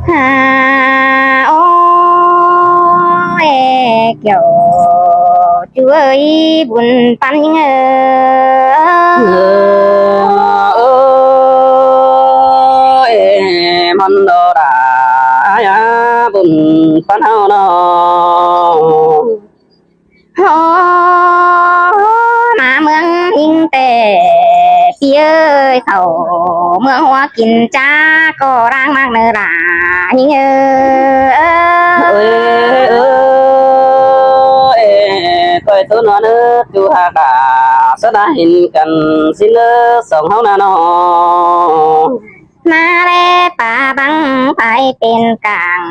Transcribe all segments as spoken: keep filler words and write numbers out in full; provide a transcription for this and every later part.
Ha, ô, ê, kiẻo, chú ơi, bun păn nhính ơ. Ơ, ơ, ê, măn đo đa, ai à, bun păn hao no. Hô, ꞌmá ꞌmướng ꞌnhính ꞌtẹ, ꞌpi ơi, khảu ꞌmướng ꞌhua kin ꞌchá, ꞌcọ ꞌláng ꞌmặc ꞌnớ đa, ꞌnhính ơ. Ơi, ơi, ơi, ꞌcoi ꞌtố ꞌnọ ꞌnớ, ꞌchu hák đa, sá đa hin căn ꞌsịn ꞌnớ, song ꞌháu ꞌna ꞌnọ. ꞌMá ꞌlé pá băng pay pên cang,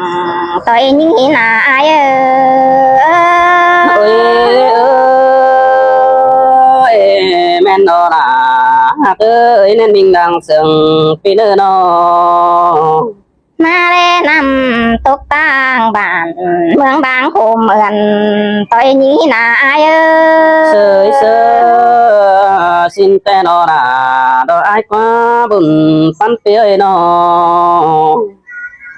ꞌtoi ꞌnhính ꞌhí ꞌna ai ơ. Ơi, ơi, ơi, ꞌmen ꞌnọ đa, hák ơi, ꞌnén ꞌminh đang sương ꞌpi ꞌnớ ꞌnọ. ꞌMá ꞌlé ꞌnặm tốc ꞌtáng bản, ꞌmướng bang khôm ươn, ꞌtoi ꞌnhính ꞌhí ꞌna ai ơ. Sơi, sơi, ꞌsịn ꞌtẹ ꞌnọ đa, đo ai ꞌquá bun păn ꞌpi ơi ꞌnọ.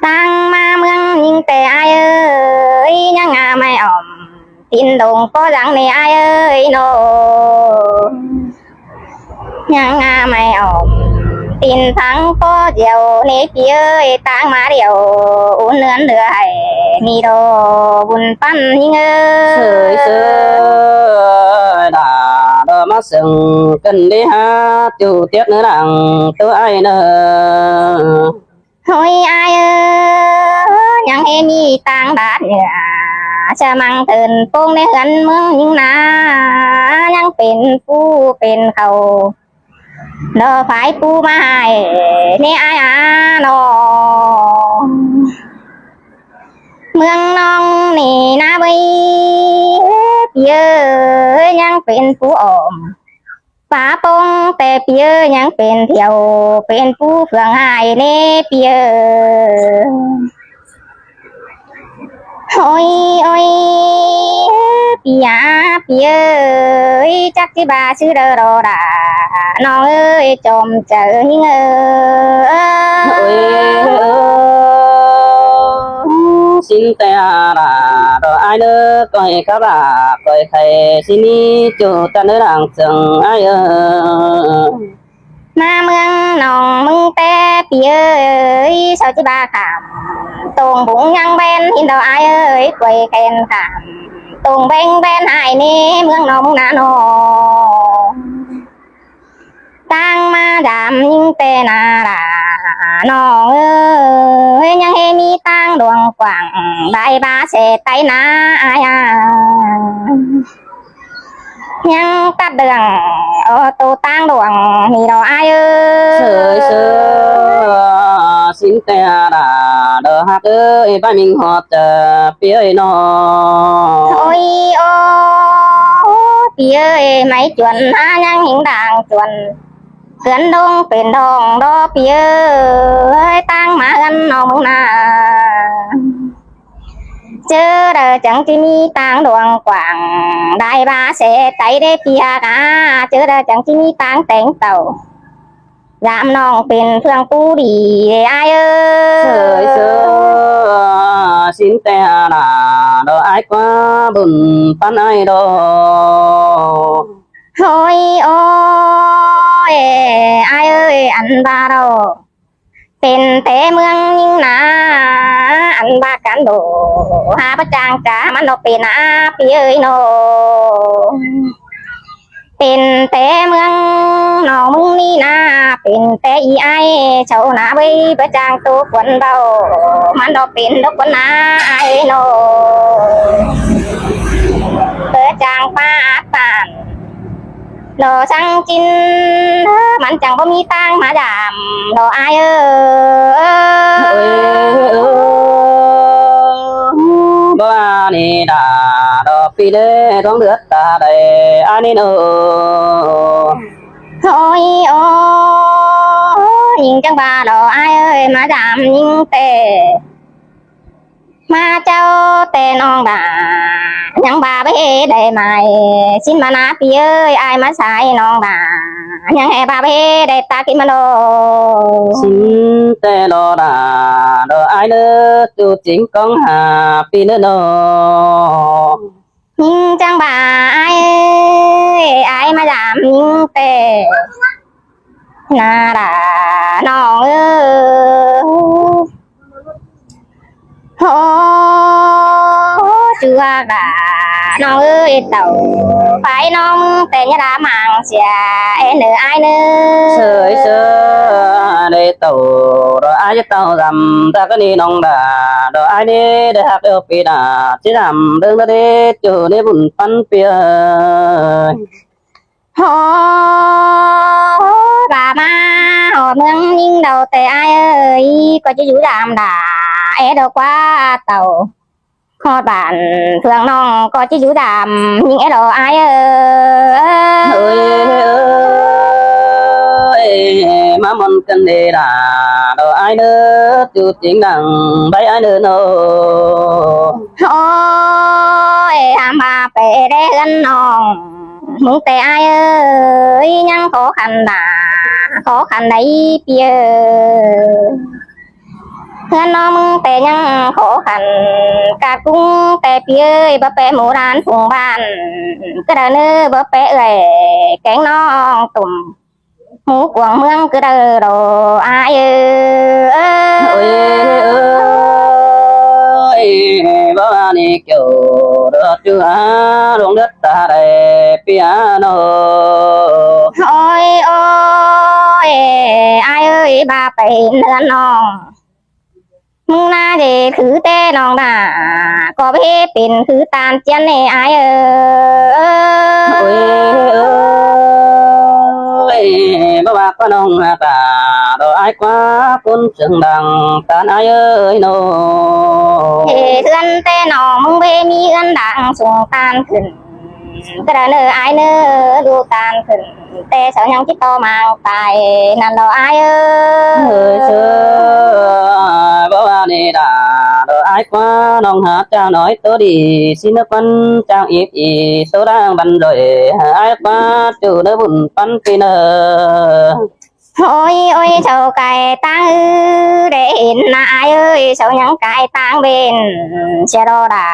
ꞌTáng ꞌmá ꞌmướng ꞌnhính ꞌtẹ ai ơi, ꞌnhắng ꞌnga ꞌmạy ỏm, tin đông ꞌpó dăng ꞌnê ai ơi ꞌnọ. ꞌNhắng ꞌnga ꞌmạy ỏm, tin thắng ꞌpó diẻo ꞌnê ꞌpi ơi, ꞌtáng ꞌmá điêu, ún ươn lưa hảy, ꞌnị đo, bun păn ꞌnhính ơ. Sơi, sơi, đa, đo ꞌmá sương, căn đi há, ꞌchu tiết ꞌnớ đang, ꞌtố ai ꞌnớ. Ôi ai ơ, ꞌnhắng ꞌhế ꞌmí ꞌtáng bát ꞌnhựa, ꞌchớ măng tơn ꞌpông ꞌnê ꞌhướn ꞌmướng ꞌnhính ꞌna, ꞌnhắng pên pú pên khảu, đo phái pú ꞌmá hảy, ꞌnê ai à ꞌnọ. ꞌMướng ꞌnọng ꞌnị ꞌna ꞌvới, ꞌpi ơi, ꞌnhắng pên pú ỏm. Pá ꞌpông ꞌtẹ ꞌpi ơi, ꞌnhắng pên thiẻo, pên pú phượng hại ꞌnê ꞌpi ơi. Ôi, ôi, ꞌpi à, ꞌpi ơi, chắc ꞌchí ba ꞌsứ đaư đo đa, ꞌnọng ơi, chom chaư ꞌnhính ơ. Ôi, ôi, ôi, ꞌsịn ꞌtẹ đa, đo ai ꞌnớ, ꞌcoi khắp đa, ꞌcoi khay ꞌsịn ꞌnị, ꞌchu ꞌtăn ꞌnớ đang sương ai ơ. ꞌMá ꞌmướng ꞌnọng ꞌmướng ꞌtẹ ꞌpi ơi, sau ꞌchí ba khảm, tông bung ꞌnhắng ꞌvén hin đo ai ơi, quay khen khảm, tông beng ꞌvén hại ꞌnê, ꞌmướng ꞌnọng ꞌmướng ꞌna ꞌnọ. ꞌTáng ꞌmá dăm ꞌnhính ꞌtẹ ꞌna đa, ꞌnọng ơi, ꞌnhắng ꞌhế ꞌmí ꞌtáng đuông quảng, đai ba se ꞌtay ꞌna ai à. ꞌNhắng tắt đường, ô tô ꞌtáng đuông, ꞌnị đo ai ơ. Sơi, sơi, ꞌsịn ꞌtẹ đa, đo hák ơi, bái ꞌminh ꞌhọt, ơ, ꞌpi ơi ꞌnọ. Ôi, ô, ꞌpi ơi, ꞌmạy chuôn, há ꞌnhắng ꞌhính đang chuôn. ꞌHướn đông pên đong đo ꞌpi ơi, ꞌtáng ꞌmá ꞌhướn ꞌnọng ꞌmướng ꞌna. ꞌChớ đaư chắng ꞌchí ꞌmí ꞌtáng đuông quảng, đai ba se ꞌtay đé ꞌpi hák à, ꞌchớ đaư chắng ꞌchí ꞌmí ꞌtáng téng tảu. Dăm ꞌnọng pên phượng pú đi đé ai ơ. Sơi, sơi, ꞌsịn ꞌtẹ đa, đo ai ꞌquá bun păn ai đo. Ôi, ôi, ai ơi, ăn ba đo. Pên té ꞌmướng ꞌnhính ꞌna, ăn ba cán bộ, há báu chang chả ꞌmắn ꞌnọ pên ꞌna ꞌpi ơi ꞌnọ. Pên té ꞌmướng ꞌnọng ꞌmướng ꞌnị ꞌna, pên té ꞌi ai, sau ꞌna ꞌvới báu chang ꞌtố khuôn báu, ꞌmắn ꞌnọ pên đốc khuôn ꞌna ai ꞌnọ. Báu chang ꞌpá át bản. Đo săng ꞌchín, ꞌmắn chắng báu ꞌmí ꞌtáng ꞌmá dăm, đo ai ơ. Báu ꞌnị đa, đo ꞌpi đé, đuông đướt ta đảy, ai ꞌnị ꞌnớ. Ôi, ô, ꞌnhính chắng ba đo ai ơi, ꞌmá dăm ꞌnhính ꞌtẹ. ꞌMá chảu ꞌtẹ ꞌnọng ba, ꞌnhắng ba báu ꞌhế đảy mai, ꞌsịn ꞌmá ꞌna ꞌpi ơi, ai ꞌmá sai ꞌnọng ba, ꞌnhắng ꞌhế ba báu ꞌhế đảy ta kin ꞌmá đo. ꞌSịn ꞌtẹ đo đa, đo ải ꞌnớ, ꞌchu chính ꞌcóng hả ꞌpi ꞌnớ ꞌnớ. ꞌNhính chắng ꞌva ải ơi, ải ꞌmá dám ꞌnhính ꞌtẹ ꞌna đa ꞌnọng ơi. Hô, ꞌchu ꞌva đa ꞌnọng ơi, ꞌtạu phải ꞌnọng ꞌtẹ ꞌnhá đa mang sia ên ꞌnớ ải ꞌnớ. Sơi sơi, đảy ꞌtạu, đo ải ꞌtạu dăm ta ꞌcọ ꞌnị ꞌnọng đa, đo ải ꞌnị đảy ꞌhặc điêu ꞌpi đa, ꞌchí dăm đương đa đế ꞌchu ꞌnị bun ꞌphắn ꞌpi ơi. Hô, ꞌva ꞌmá ꞌhọt ꞌmướng ꞌnhính đaư ꞌtẹ ải ơi, ꞌcọ ꞌchí dú dăm đa, é đo ꞌquá ꞌtạu. ꞌHọt bản ꞌphượng ꞌnọng ꞌcọ ꞌchí dú dăm ꞌnhính é đo ải ơi. Ơi, ơi, ꞌmá ꞌmuôn căn đê đa, đo ải ꞌnớ, ꞌchu chính đăng bái ải ꞌnớ ꞌnớ. Ôi, hăm ꞌva pé đé ꞌhướn ꞌnọng ꞌmướng ꞌtẹ ải ơi, ꞌnhắng khó khăn đa, khó khăn đảy ꞌpi ơi. ꞌHướn ꞌnọng ꞌmướng ꞌtẹ ꞌnhắng khó khăn, ꞌcặt ꞌcúng ꞌtẹ ꞌpi ơi, báu pé ꞌmú đan phung bản, ꞌcứ đaư ꞌnớ báu pé ơi, kéng ꞌnọng tủm ꞌmú cuông ꞌmướng ꞌcứ đaư đo ải ơi. Ôi, ơi, báu ꞌva ꞌnị kiêu đo ꞌchu ꞌva, luông đớt ta đảy ꞌpi ꞌnớ. Ôi, ôi, ải ơi, ꞌva pay ꞌhướn ꞌnọng ꞌmướng ꞌná đé khứ ꞌtẹ ꞌnọng đa, ꞌcọ báu pên khứ ꞌTan ꞌchiến ꞌnị ải ơi. Ôi, ơi, báu ꞌva ꞌcọ ꞌnọng hả ta, đo ải ꞌquá ꞌcốn sương đăng ꞌTan ải ơi ꞌnớ. Ê, ꞌhướn ꞌtẹ ꞌnọng ꞌmướng báu ꞌmí ꞌhướn đăng sung ꞌTan khửn. ꞌCọ đa ꞌnớ ải ꞌnớ, đu ꞌTan khửn ꞌtẹ sau ꞌnhắng ꞌchí ꞌto mang tai ꞌnặn đo ải ơi. Ơi, sơi, báu ꞌva ꞌnị đa, đo ải ꞌquá ꞌnọng hả chắng nói ꞌtố đi, ꞌsịn ꞌnớ ꞌquắn chắng íp ị ꞌtố đang băn rồi, ải ꞌquá ꞌchu ꞌnớ bun ꞌphắn ꞌpi ꞌnớ. Ôi, ôi, sau cai ꞌtáng ư, đé hên ꞌna ải ơi, sau ꞌnhắng cai ꞌtáng bên, sia đo đa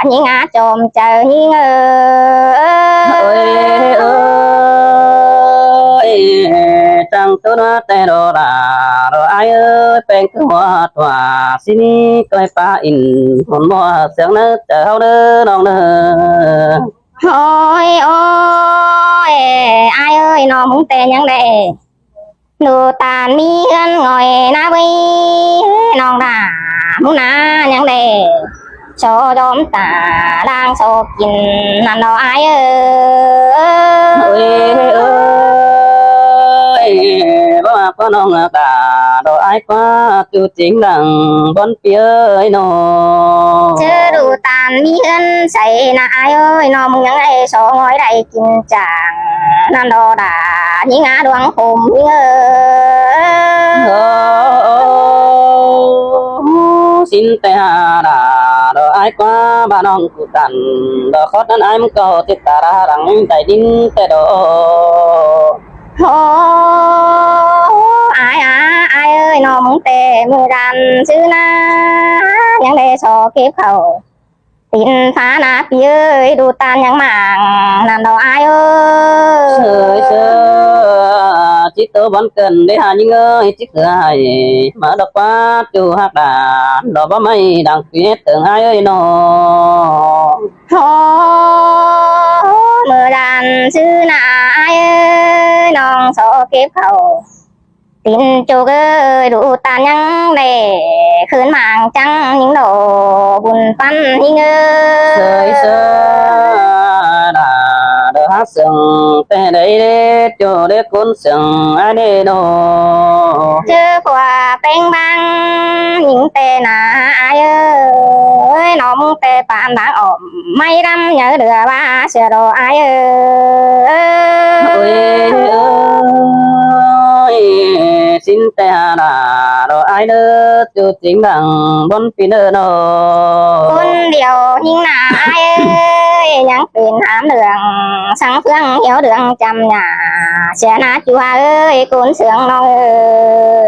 ꞌnhính ꞌnhá chom chaư ꞌnhính ơi. Ôi, ôi, chắng ꞌtố ꞌnớ ꞌtẹ đo đa, đo ải ơi, peng ꞌcứ ꞌhọt ꞌva, ꞌsịn ꞌnị ꞌcoi pá in, hôn ꞌmọ sương ꞌnớ chaư ꞌháu ꞌnớ ꞌnọng ꞌnớ. Ôi, ôi, ải ơi, ꞌnọng ꞌmướng ꞌtẹ ꞌnhắng đảy đu ꞌTan ꞌmí ꞌhướn ꞌngoi ꞌna ꞌvới, ꞌnọng đa ꞌmướng ꞌná ꞌnhắng đảy so dóm ta đang so kin ꞌnặn đo ải ơi. Ôi, ơi, báu ꞌva ꞌcọ ꞌnọng ta, đo ải ꞌquá ꞌchu chính đăng bón ꞌpi ơi ꞌnớ. ꞌChớ đu ꞌTan ꞌmí ꞌhướn say ꞌna ải ơi, ꞌnọng ꞌmướng ꞌnhắng đảy so ꞌngoi đảy kin chắng ꞌnặn đo đa ꞌnhính ꞌnhá đuang khôm ꞌnhính ơi. Ơ, ꞌsịn ꞌtẹ hả đa, đo ải ꞌquá ꞌva ꞌnọng ꞌcứ ꞌTan, đo khót ꞌnặn ải ꞌmướng ꞌcọ ꞌtẹ ta đa đăng đảy ꞌnhính ꞌtẹ đo. Ơ, ải a, ải ơi, ꞌnọng ꞌmướng ꞌtẹ ꞌmự đan ꞌsứ ꞌna ꞌnhắng đảy so kếp khảu tin phá ꞌna ꞌpi ơi, đu ꞌTan ꞌnhắng mang ꞌnặn đo ải ơi. Sơi sơi, ꞌchí ꞌtố bón cơn đé hả ꞌnhính ơi, ꞌchí ꞌcứ hảy ꞌmá đo ꞌquá ꞌchu ꞌhặc đa, đo báu ꞌmạy đăng ꞌpi ꞌtếng ải ơi ꞌnớ. Hô, ꞌmự đan ꞌsứ ꞌna ải ơi, ꞌnọng so kếp khảu tin ꞌchộ ơi, đu ꞌTan ꞌnhắng đảy khửn mang chắng ꞌnhính đo bun ꞌphắn ꞌnhính ơi. Sơi sơi, đa đo ꞌhặc sương ꞌtẹ đảy đé ꞌchộ đé ꞌcốn sương ải đé ꞌnớ. ꞌChớ ꞌquá peng bang ꞌnhính ꞌtẹ ꞌna ải ơi, ꞌnọng ꞌmướng ꞌtẹ pán bang ỏm ꞌmạy đăm nháư đưa ꞌva sia đo ải ơi. Ôi, ôi, ꞌsịn ꞌtẹ hả đa, đo ải ꞌnớ, ꞌchu chính đăng bón ꞌpi ꞌnớ ꞌnớ. ꞌCốn điêu ꞌnhính ꞌna ải ơi, ꞌnhắng pên hám đường, săng ꞌphướng hiếu đường chăm nhả, sia ꞌna ꞌchu ơi, ꞌcốn sương ꞌnọng ơi.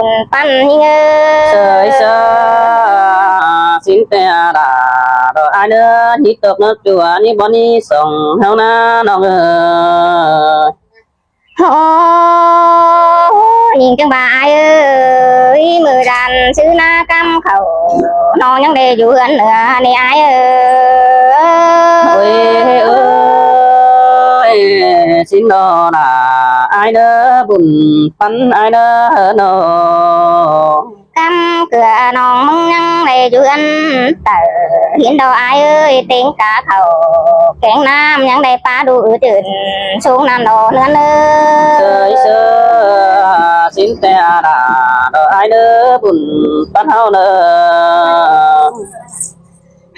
ꞌhụn ꞌpắn ꞌnhính ơi. Sơi sa, sính ꞌtẹ đa, đo ai ꞌnớ, ꞌnhí tốc ꞌnớ ꞌchua, ꞌnhí bón ꞌnhí song, ꞌháu ꞌná ꞌnọng ơi. Hô, ꞌnhính ꞌchương ꞌva ai ơi, ꞌmự đan ꞌsứ ꞌná ꞌcắm khảu, ꞌnọng ꞌnhắng đảy dú ꞌhướn ꞌnớ ꞌnị ai ơi. Ôi, ôi, sính đo đa, ai ꞌnớ, bun ꞌpắn ai ꞌnớ ꞌnớ. ꞌCắm ꞌcưa ꞌnọng ꞌmứng ꞌnhắng đảy dú ꞌhướn ꞌtẹ, ꞌhiến đo ai ơi, ꞌtếng cá khảu, kéng ꞌnặm ꞌnhắng đảy ꞌpá đu ứt ứn, sung ꞌnặn đo ꞌnớ ꞌnớ. Sơi sa, sính ꞌtẹ đa, đo ai ꞌnớ, bun ꞌpắn ꞌháu ꞌnớ.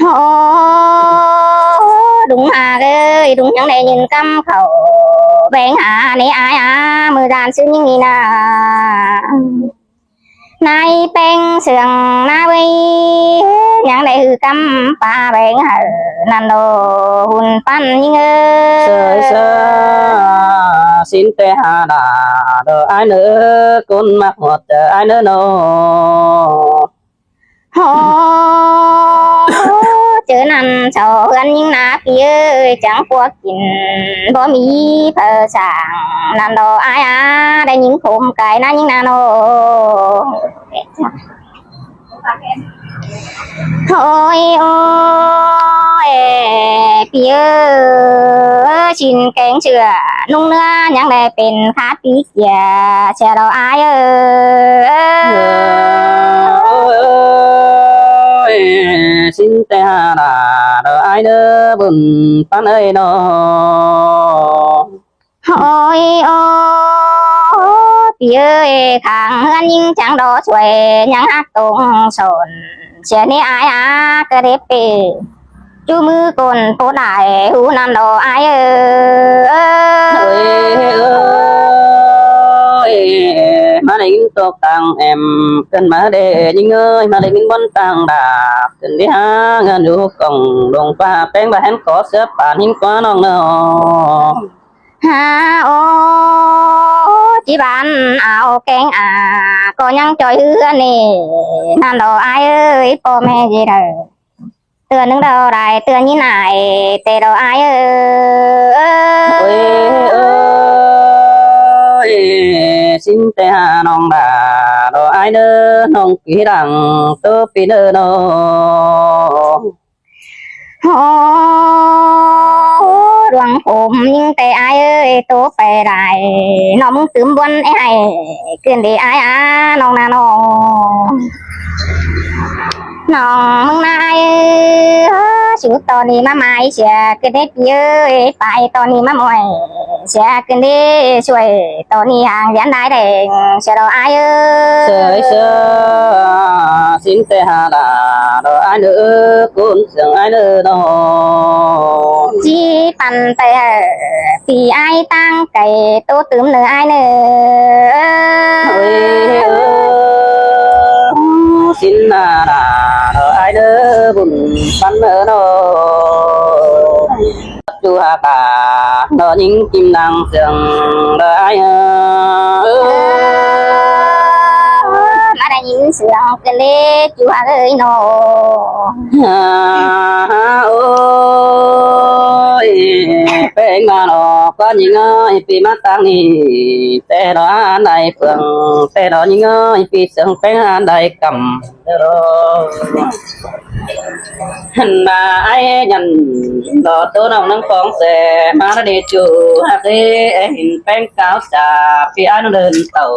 Hô, đúng ha ơi, đúng ꞌnhắng đảy ꞌnhính ꞌcắm khảu, béng ha ꞌnị ai a, ꞌmự đan ꞌsứ ꞌnhính ꞌnị ꞌná. Nai péng sương ꞌná ꞌvới, ꞌnhắng đảy hư ꞌcắm ꞌpá béng hảư, ꞌnặn đo ꞌhụn ꞌpắn ꞌnhính ơi. Sơi sa, sính ꞌtẹ ha đa, đo ai ꞌnớ, ꞌcốn ꞌmặc ꞌhọt ai ꞌnớ ꞌnớ. Hô, ꞌchớ ꞌnặn sau ꞌhướn ꞌnhính ꞌná ꞌpi ơi, chắng pua kin báu ꞌmí phaư sảng, ꞌnặn đo ai a, đảy ꞌnhính khôm cai ꞌná ꞌnhính ꞌná ꞌnớ. Ôi, ôi, pi ơi, ꞌchịn kéng ꞌchựa, ꞌnung ꞌnứa ꞌnhắng đảy pên khát pi kia, sia đo ai ơi. Ôi, sính ꞌtẹ ha đa, đo ai ꞌnớ, bun ꞌpắn ơi ꞌnớ. Ôi, ôi, pi ơi, khang ꞌhướn ꞌnhính chắng đo suối, ꞌnhắng hắc tông sôn, sia ꞌnị ai a, ꞌcọ đảy pê. Chu ꞌmự ꞌcốn pô đảy, ꞌhụ ꞌnặn đo ai ơi. Ôi, ôi, ꞌmá đảy ꞌnhính tốc ꞌtáng êm, ꞌcứn ꞌmá đảy ꞌnhính ơi, ꞌmá đảy ꞌnhính bón ꞌtáng đa, ꞌcứn đảy ha ꞌngớn dú cỏng, đông ꞌpá péng ꞌva ꞌhén có sớp bản ꞌnhính ꞌquá ꞌnọng ꞌnớ. Ha, ô, ꞌchí bản au kéng a, ꞌcọ ꞌnhắng ꞌchoi ꞌhứa ꞌnị, ꞌnặn đo ai ơi, ꞌpo ꞌme ꞌdệt đaư. ꞌTưa ꞌnưng đo đảy, ꞌtưa ꞌnhính ai, ꞌtẹ đo ai ơi. Ôi, ôi, sính ꞌtẹ ha ꞌnọng đa, đo ai ꞌnớ, ꞌnọng ꞌpi đang, tô ꞌpi ꞌnớ ꞌnớ. Hô, đuang khôm ꞌnhính ꞌtẹ ai ơi, tô pay đảy, ꞌnọng ꞌmứng tứm ꞌbuôn é ꞌhạy, ꞌcứn đảy ai a, ꞌnọng ꞌnạ ꞌnọng. ꞌNọng ꞌmứng ꞌnạ ai ơi, sú tô ꞌnị ꞌmá mai sia, ꞌcứn đảy pi ơi, pay tô ꞌnị ꞌmá môi sia, ꞌcứn đảy suối tô ꞌnị hang dán đai đeng, sia đo ai ơi. Sơi sa, sính ꞌtẹ ha đa, đo ai ꞌnớ, ꞌcốn sương ai ꞌnớ ꞌnớ. ꞌChí păn ꞌtẹ hảư, pi ai ꞌtáng cay, tô tứm ꞌnớ ai ꞌnớ. Ôi, ôi, sính ꞌnạ đa, đo ai ꞌnớ, bun ꞌpắn ꞌnớ ꞌnớ. Chu hả cả, nó những kim đang sương đó ai ơi. Má đa ꞌnhính sương ꞌcứn đảy chu hả ơi nó. À, ôi, péng ꞌmá nó ꞌquá ꞌnhính ơi, pi ꞌmá ꞌtáng ꞌnị, ꞌtẹ đó ăn đảy phượng, ꞌtẹ đó ꞌnhính ơi, pi sương péng ăn đảy cắm. Hẳn mà ai nhắn đó tô ꞌnọng ꞌnăng phóng xe, má nó đi chu hạc ê, ê hìn péng cáo xa, pi ai nó đơn tàu,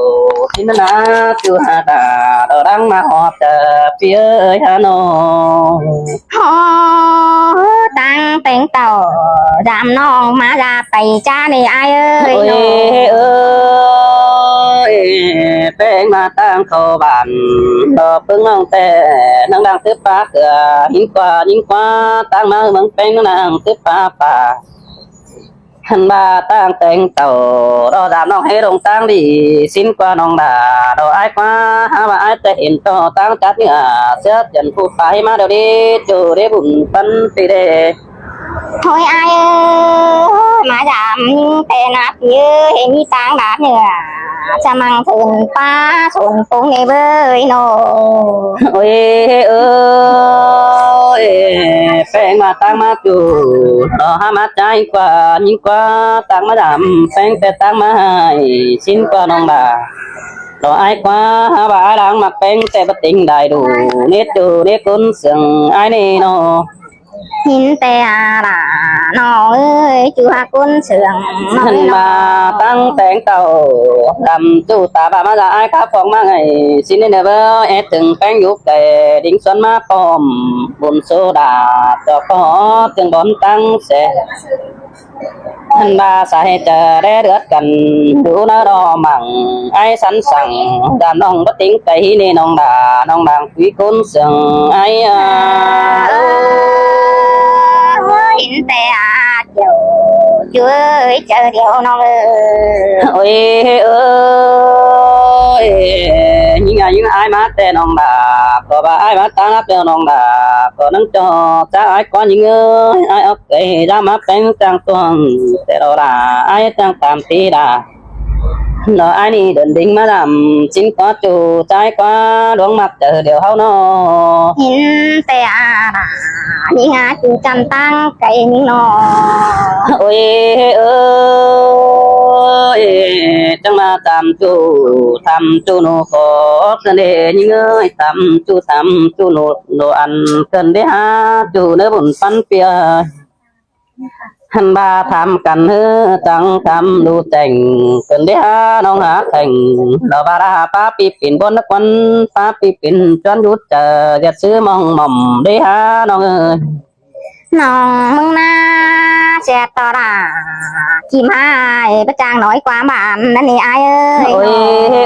pi nó ná chu hả đa, đó đang mà họp tờ, pi ơi hả nó. Hô, ꞌtáng péng tàu, dám ꞌnọng ꞌmá dá pay ꞌchá ꞌnị ai ơi. Ôi, ơi, péng ꞌmá ꞌtáng khảu bản, đó ꞌpứng ꞌnọng ꞌtẹ, ꞌnăng đang tứp pá ꞌcưa, ꞌnhính ꞌquá, ꞌnhính ꞌquá, ꞌtáng ꞌmá ꞌmướng péng ꞌnăng đang tứp pá pá. ꞌHặn ꞌva ꞌtáng téng tảu, ꞌlọ dam ꞌnọng hảư lông ꞌtáng đi, ꞌsịn ꞌqua ꞌnọng đa, ꞌlọ ải ꞌqua, hák ꞌva ải ꞌtẹ hên ꞌto ꞌtáng chát ꞌnhựa, ꞌsứa chăn phủ phai ꞌmá điêu đi, ꞌchu đi bun ꞌpắn pi đê. Thôi ải ơi, ꞌmá dam ꞌtẹ ꞌnặp ꞌnhứ, hên ꞌmí ꞌtáng đam ꞌnhựa, ꞌchạ măng thưn ꞌpá, thôn ꞌpúng ꞌnị ꞌvới ꞌnọ. Ôi ơi, ꞌpéng ꞌmá ꞌtáng ꞌmá ꞌchu, ꞌlọ hák ꞌmá ꞌchái ꞌqua, ꞌnhính ꞌqua ꞌtáng ꞌmá dam, ꞌpéng ꞌtẹ ꞌtáng ꞌmá ải, ꞌsịn ꞌqua ꞌnọng đa. ꞌLọ ải ꞌqua, hák ꞌva ải lăng ꞌmặc ꞌpéng ꞌtẹ báu têng đai đu, ꞌnết ꞌchu ꞌnết ꞌcốn sương ải ꞌnị ꞌnọ. Hên ꞌtẹ a đa ꞌnọng ơi, ꞌchu hák ꞌcốn sương ꞌnọng ꞌnị ꞌnọ. ꞌHặn ꞌva ꞌtáng téng tảu, đăm ꞌchu ta ꞌva ꞌmá dam ải khắp phóng ꞌmá ải, ꞌsịn ꞌnị ꞌnớ báu, é tưng ꞌpéng dú kẻ, đính xuân ꞌmá pom, bun sô đa, ꞌchọ ꞌcọ, ꞌtưng bón ꞌtáng ꞌsê. ꞌHặn ꞌva sa ꞌhế ꞌchớ đé đớt căn, đu ꞌnớ ꞌlọ măng, ải sắn săng, dam ꞌnọng báu têng kẻ hí ꞌnị ꞌnọng đa, ꞌnọng đang pí ꞌcốn sương ải a. Ôi, hên ꞌtẹ a, ꞌchu, ꞌchu ơi, ꞌchớ điêu ꞌnọng ơi. Ôi ơi, ꞌnhính a ꞌnhính ải ꞌmá ꞌtẹ ꞌnọng đa, ꞌcọ ꞌva ải ꞌmá ꞌtáng ꞌnặp điêu ꞌnọng đa, ꞌcọ ꞌnăng ꞌchọ, chắng ải ꞌqua ꞌnhính ơi, ải ók kẻ dam ꞌmá ꞌpéng ꞌchang tuang, ꞌtẹ ꞌlọ đa, ải ꞌchang tam ti đa. ꞌLọ ải ꞌnị đon đính ꞌmá dam, ꞌsịn ꞌqua ꞌchu, ꞌchái ꞌqua, ꞌluống ꞌmặc ꞌchớ điêu ꞌháu ꞌnọ. Hên ꞌtẹ a đa, ꞌnhính a ꞌchu chăm ꞌtáng kẻ ꞌnhính ꞌnọ. Ôi ơi, chắng ꞌmá chăm ꞌchu, chăm ꞌchu ꞌnụ ꞌcọ, ꞌcợn đê ꞌnhính ơi, chăm ꞌchu, chăm ꞌchu ꞌnụ, ꞌnụ ăn, ꞌcợn đê hák ꞌchu ꞌnớ bun ꞌpắn pi ơi. ꞌHặn ꞌva tham căn ꞌhứ chắng chăm đu chẻng, ꞌcợn đê hák ꞌnọng hák khẻng, ꞌlọ ꞌva đa pá pi pên bón ꞌnớ ꞌquăn, pá pi pên ꞌchuốn dú ꞌchớ, ꞌdệt ꞌsứ ꞌmong mỏm đê hák ꞌnọng ơi. ꞌNọng ꞌmứng ꞌná ꞌchẹ ꞌto đa, ꞌchí ꞌmá ải báu chang nói ꞌquám bản ꞌnặn ꞌnị ải ơi. Ôi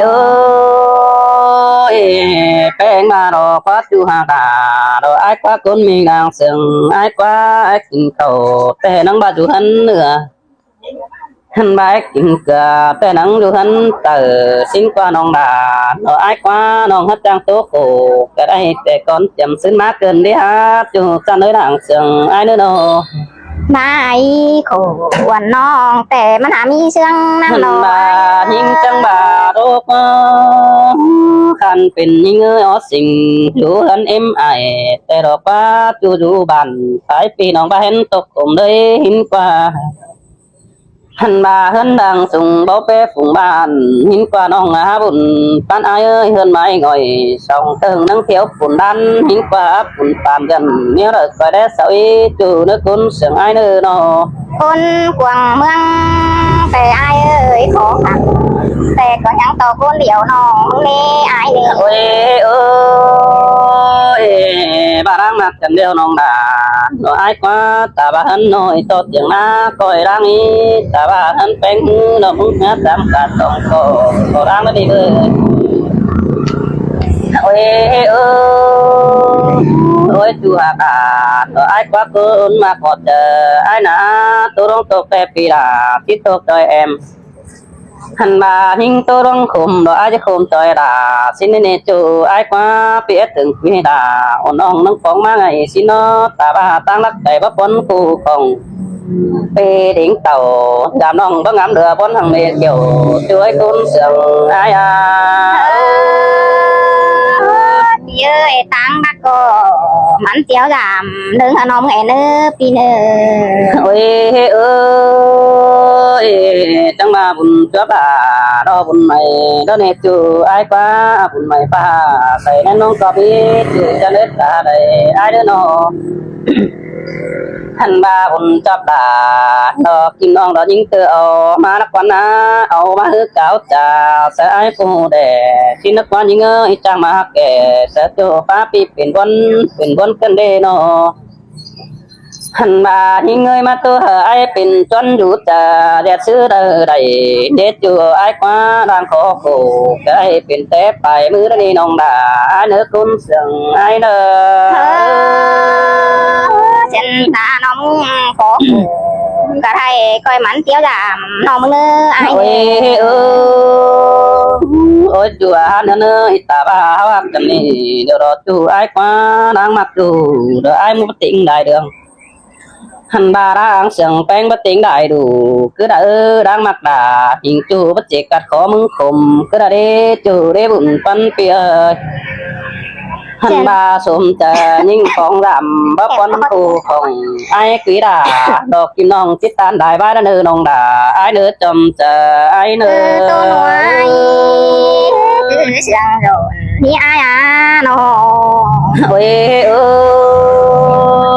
ơi, ꞌpéng ꞌmá ꞌlọ ꞌqua ꞌchu hák đa, ꞌlọ ải ꞌqua ꞌcốn ꞌmí đang sương, ải ꞌqua ải kin khảu, ꞌtẹ ꞌnăng ꞌva dú ꞌhướn ꞌnưa. ꞌHặn ꞌva ải kin ꞌcưa, ꞌtẹ ꞌnăng dú ꞌhướn ꞌtạu, ꞌsịn ꞌqua ꞌnọng đa, ꞌlọ ải ꞌqua ꞌnọng hák chang ꞌtố khổ, ꞌcọ đảy ꞌtẹ cón chiêm ꞌsứn ꞌmá ꞌcợn đê hák ꞌchu chăn ới đang sương ải ꞌnớ ꞌnọ. ꞌMá ải khổ uôn ꞌnọng ꞌtẹ ꞌmắn hák ꞌmí sương ꞌnăng ꞌnọ. ꞌHặn ꞌva ꞌnhính chắng ꞌva đốc, khăn pên ꞌnhính ơi ók sing, dú ꞌhướn ꞌếm ải, ꞌtẹ ꞌlọ ꞌqua ꞌchu dú bản, phái ꞌpi ꞌnọng ꞌva hên tốc khốm đới hên ꞌqua. ꞌHặn ꞌva ꞌhướn đang sung báu ꞌpé phung bản, hên ꞌqua ꞌnọng hák bun ꞌpắn ải ơi, ꞌhướn mai ngỏi song tơng ꞌnăng thiêu pun đan, hên ꞌqua pun pam dơn, ꞌnéo đảy ꞌcoi đé sau ꞌchí ꞌchu ꞌnớ ꞌcốn sương ải ꞌnớ ꞌnọ. ꞌCốn cuông ꞌmướng ꞌtẹ ải ơi khó khăn, ꞌtẹ ꞌcọ ꞌnhắng ꞌto ꞌcốn điêu ꞌnọng ꞌnị ải ꞌnị. Ôi ơi, ꞌva đang ꞌmặc căn điêu ꞌnọng đa, ꞌnọ ải ꞌqua ta ꞌva ꞌhướn ꞌnọi ꞌto tiêng ꞌná ꞌcoi đang ꞌnị, ta ꞌva ꞌhướn ꞌpéng ꞌnọ ꞌmứng ꞌhướn tam cả tong ꞌcọ, ꞌcọ đang ꞌnị bơi. Ôi ơi, ôi ꞌchu hák đa, ꞌnọ ải ꞌqua ꞌcốn ꞌmặc ꞌcọ ꞌchớ, ải ꞌná, ꞌtố ꞌluống ꞌtố ꞌpẹ ꞌpi đa, ꞌchí ꞌtố ꞌchoi êm. ꞌHặn ꞌva ꞌnhính ꞌtố ꞌluống khốm, ꞌlọ ải ꞌchí khốm ꞌchoi đa, ꞌsịn ꞌnị ꞌchu ải ꞌqua ꞌpi ét tưng ꞌpi đa, ôn ong ꞌnăng phóng ꞌmá ải ꞌsịn ꞌnọ, ta ꞌva ꞌtáng lắc đảy báu bón khu khong. ꞌPi đính tảu, dam ꞌnọng báu ngắm đưa bón hăng mê kiêu, ꞌchu ơi ꞌcốn sương ải a. ꞌPi ơi, ꞌtáng đắc ꞌcọ, mẳn tiếu dam, ꞌnưng hả ꞌnọng ꞌnị ꞌnớ, ꞌpi ꞌnớ. Ôi ơi, chắng ꞌva bun chuốp đa, ꞌlọ bun mai, ꞌlọ ꞌnị ꞌchu ải ꞌqua, bun mai pha, sai ꞌnặn ꞌnọng ꞌcọ ꞌpi, ꞌchu chăn ết ta đảy, ải ꞌnớ ꞌnọ. ꞌHặn ꞌva bun chuốp đa, ꞌlọ kin ꞌnọng ꞌlọ ꞌnhính ꞌtưa au ꞌmá nắc ꞌquăn ꞌná, au ꞌmá ꞌhứ cáo cha, sa ải phu đe, kin nắc ꞌquăn ꞌnhính ơi, chang ꞌmá hák kẻ, sa ꞌchu pá ꞌpi pên bón, pên bón ꞌcợn đê ꞌnọ. ꞌHặn ꞌva ꞌnhính ơi ꞌmá ꞌtố hả ải pên ꞌchuốn dú cha, ꞌdệt ꞌsứ đaư đảy, đế ꞌchu ải ꞌqua đang khó khổ, ải pên té pay ꞌmứ đa ꞌnị ꞌnọng đa, ải ꞌnớ ꞌcốn sương ải ꞌnớ. Ơ, chăn ta ꞌnọng khó khổ. ꞌcọ ꞌhại ꞌcoi mẳn ꞌtiếu dăm ꞌnọng ꞌmướng ꞌnớ ải. Ôi, ơ, ôi, ꞌchu a ꞌnớ ꞌnớ, ꞌhị ta ꞌva ꞌháu ꞌhặc căn ꞌnị, điêu đó ꞌchu ải ꞌquá, đáng ꞌmặc ꞌchu, đó ải ꞌmướng báu têng đảy đường. Hăn ꞌva đáng sương ꞌpéng báu têng đảy đủ, cứ đa ơ, đáng ꞌmặc đa, ꞌhịnh ꞌchu báu ꞌchế ꞌcặt khó ꞌmướng khôm, cứ đa đế ꞌchu đế bun ꞌpắn ꞌpi ơi. Hăn ꞌva sôm chaư ꞌnhính khong dăm, báu ꞌquăn ꞌcu khong, ải ꞌquí đa, đỏ kim ꞌnọng chít ꞌtan đảy ꞌva đa ꞌnớ ꞌnọng đa, ải ꞌnớ chom chaư, ải ꞌnớ. Ơ, tô ꞌnọ ải. Cứ sương dôn ꞌnị ải a ꞌnọ. Ôi, ơ,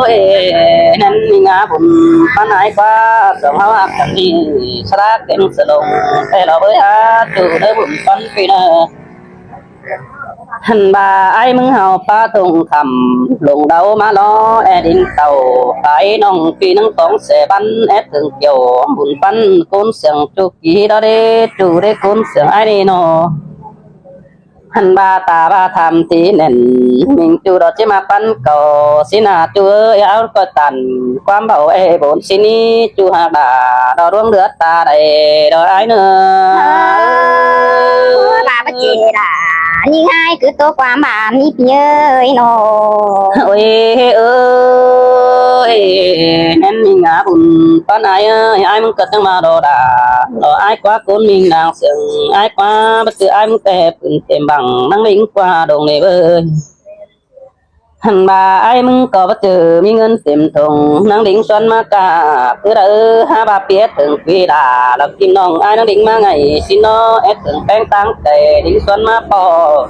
ơ, ꞌnặn ꞌnhính a bun ꞌpắn ải ꞌquá, song ꞌháu ꞌhặc căn ꞌnị, sa đa kén sa lông, ꞌtẹ lo bới a, ꞌchu đé bun ꞌpắn ꞌpi ꞌnớ. Hăn ꞌva ải ꞌmướng ꞌháu ꞌpá tông khăm, lông đau ꞌmá lo é đin tau, ải ꞌnọng ꞌpi ꞌnăng tóng se băn, é tưng kiêu, bun ꞌpắn ꞌcốn sương ꞌchu kí đó đế, ꞌchu đế ꞌcốn sương ải ꞌnị ꞌnọ. Hăn ꞌva ta ꞌva tham tí nên, ꞌmính ꞌchu đó ꞌchí ꞌmặc ꞌpắn cau, ꞌsịn a ꞌchu ơi, áo ꞌcoi tăn, ꞌquám báu é bôn ꞌsịn ꞌnị, ꞌchu ꞌhặc đa, đó ꞌluống đứa ta đảy, đó ải ꞌnớ. Ơ, ꞌva báu ꞌchế đa, ꞌnhính ải cứ tô ꞌquám ꞌva ꞌmí ꞌpi ơi ꞌnọ. Ôi, ơ, ơ, ꞌnặn ꞌnhính a bun ꞌpắn ải ơi, ải ꞌmướng ꞌcọ ꞌchăng ꞌva đó đa, đó ải ꞌquá ꞌcốn ꞌmính đang sương, ải ꞌquá báu ꞌchư ải ꞌmướng ꞌtẹ pưn têm băng, ꞌnăng ꞌlính ꞌquá đông ꞌnị bới. Hăn ꞌva ải ꞌmướng ꞌcọ báu ꞌchư ꞌmí ꞌngớn têm thông, ꞌnăng ꞌlính suôn ꞌmá ꞌcạ, cứ đa ơ, hák ꞌva ꞌpi é tưng ꞌquí đa, lỏ kim ꞌnọng ải ꞌnăng ꞌlính ꞌmá ngay, ꞌsịn ꞌnọ é tưng ꞌpéng ꞌtáng cay, ꞌlính suôn ꞌmá ꞌpo.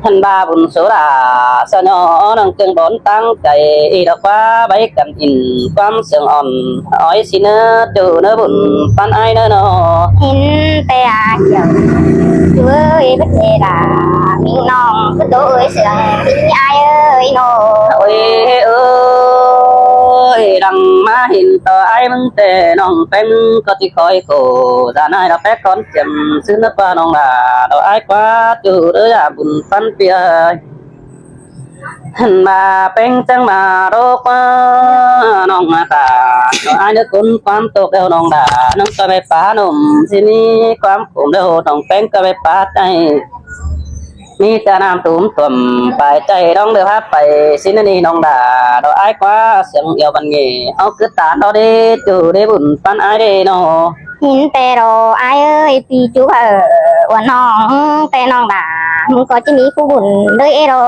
Hăn ꞌva bun sô đa, sa ꞌnọ ꞌnăng ꞌchương bón ꞌtáng cay, ꞌí đó ꞌquá báu căn in, ꞌquám sương ỏn, ói ꞌsịn ꞌnớ, ꞌchu ꞌnớ bun ꞌpắn ải ꞌnớ ꞌnọ. Hin ꞌtẹ a kiêu, ꞌchu ơi, báu ꞌchế đa, ꞌmính ꞌnọng, cứ tô ơi sương, ꞌmính ải ơi ꞌnọ. Ôi, ơ, ơi, đang ꞌmá hin tô ải ꞌmướng ꞌtẹ ꞌnọng ꞌpéng ꞌcọ ꞌchí khói khổ, da ꞌnai đó pék khón chiêm, ꞌsứ ꞌnớ ꞌquá ꞌnọng đa, đó ải ꞌquá ꞌchu đé a bun ꞌpắn ꞌpi ơi. Hăn ꞌva ꞌpéng ꞌchăng ꞌva đó ꞌquá ꞌnọng ꞌmá ta, đó ải ꞌnớ ꞌcốn ꞌquám tốc đeo ꞌnọng đa, ꞌnăng ꞌcoi báu pá ꞌnọng, ꞌsịn ꞌnị ꞌquám khôm đeo ꞌnọng ꞌpéng ꞌcoi báu pá chaư. ꞌMí chaư ꞌnặm tủm tuôm, pay chaư đong đeo hák pay, ꞌsịn ꞌnị ꞌnọng đa, đó ải ꞌquá sương iêu băn ꞌnị, ꞌháu cứ ta đó đế, ꞌchu đế bun ꞌpắn ải đế ꞌnọ. Hin ꞌtẹ đó ải ơi, ꞌpi ꞌchu hảư, ua ꞌnọng, ꞌtẹ ꞌnọng đa, ꞌmướng ꞌcọ ꞌchí ꞌmí phú bun đới é đó.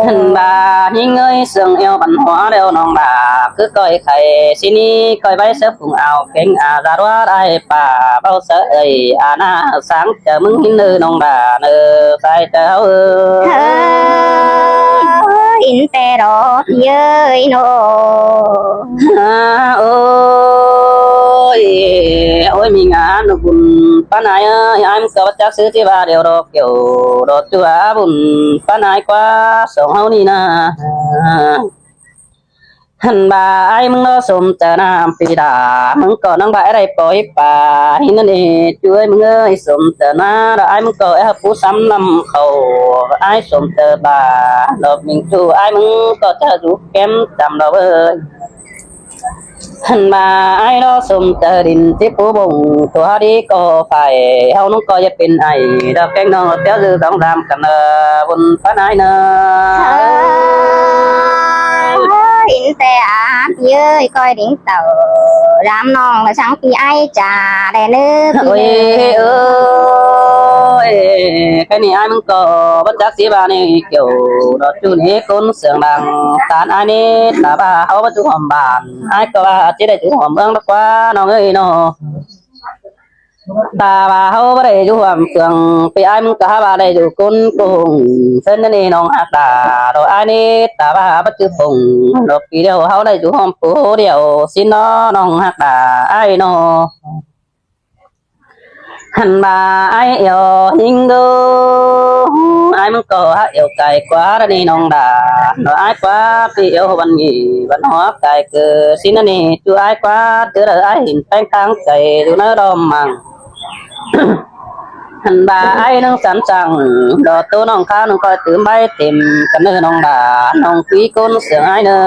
Hăn ꞌva ꞌnhính ơi, sương iêu băn hoa đeo ꞌnọng đa, cứ ꞌcoi khay, ꞌsịn ꞌnị ꞌcoi báu sớp phung ao kéng a da ꞌlúa đảy pá, báu sớp ơi, a ꞌna sáng chaư ꞌmướng hin ꞌnớ ꞌnọng đa, ꞌnớ sai chaư ơi. Hin ꞌtẹ đó ꞌpi ơi ꞌnọ. Ôi, ôi, ꞌmính a ꞌnớ bun ꞌpắn ải ơi, ải ꞌmướng ꞌcọ báu chắc ꞌsứ ꞌchí ꞌva điêu đó kiêu, đó ꞌchu a bun ꞌpắn ải ꞌquá song ꞌháu ꞌnị ꞌna. Hăn ꞌva ải ꞌmướng đó sôm chaư ꞌnặm ꞌpi đa, ꞌmướng ꞌcọ ꞌnăng báu é đảy pói pá, hin ꞌnặn ꞌnị ꞌchu ơi ꞌmướng ơi, sôm chaư ꞌna, đó ải ꞌmướng ꞌcọ é hảư pú sắm ꞌnặm khảu, ải sôm chaư ꞌva, đó ꞌmính ꞌchu ải ꞌmướng ꞌcọ chaư dú kém chăm đó ꞌvới. Hăn ꞌva ải đó sôm chaư đin ꞌchí pú bông, tua đi ꞌcọ phải, ꞌháu ꞌnung ꞌcọ dá pên ải, đó kéng ꞌnọng ꞌtiếu dư dong dam căn ꞌnớ, bun ꞌpắn ải ꞌnớ. Hin ꞌtẹ a ꞌpi ơi, ꞌcoi đin tảu, dam ꞌnọng ꞌlạ săng ꞌpi ải chaư đảy ꞌnớ. Ôi, ơi, cái ꞌnị ải ꞌmướng ꞌcọ báu chắc ꞌchí ꞌva ꞌnị kiêu, đó ꞌchu ꞌnị ꞌcốn sương đang, ꞌtan ải ꞌnị, ta ꞌva ꞌháu báu dú hỏm bản, ải ꞌcọ ꞌva ꞌchí đảy dú hỏm ꞌmướng đó ꞌquá ꞌnọng ơi ꞌnọ. Ta ꞌva ꞌháu báu đảy dú hỏm phường, ꞌpi ải ꞌmướng ꞌcọ hák ꞌva đảy dú ꞌcốn ꞌcốn, ꞌsướng ꞌnặn ꞌnị ꞌnọng ꞌhặc đa, đó ải ꞌnị, ta ꞌva báu ꞌchư phung, đó ꞌpi điêu ꞌháu đảy dú hỏm pú điêu, ꞌsịn ꞌnọ ꞌnọng ꞌhặc đa, ải ꞌnọ. Hăn ꞌva ải iêu ꞌhính đu, ải ꞌmướng ꞌcọ hák iêu cai ꞌquá đa ꞌnị ꞌnọng đa, đó ải ꞌquá ꞌpi iêu băn ꞌnị, băn hoa cai cứ ꞌsịn ꞌnặn ꞌnị, ꞌchu ải ꞌquá, ꞌtứ đaư ải hin ꞌpéng ꞌtáng cai, dú ꞌnớ đom măng. Hăn ꞌva ải ꞌnưng sẵn sàng, đó ꞌtố ꞌnọng kháo ꞌnưng ꞌcoi tứm báu têm căn ꞌnớ ꞌnọng đa, ꞌnọng ꞌquí ꞌcốn sương ải ꞌnớ.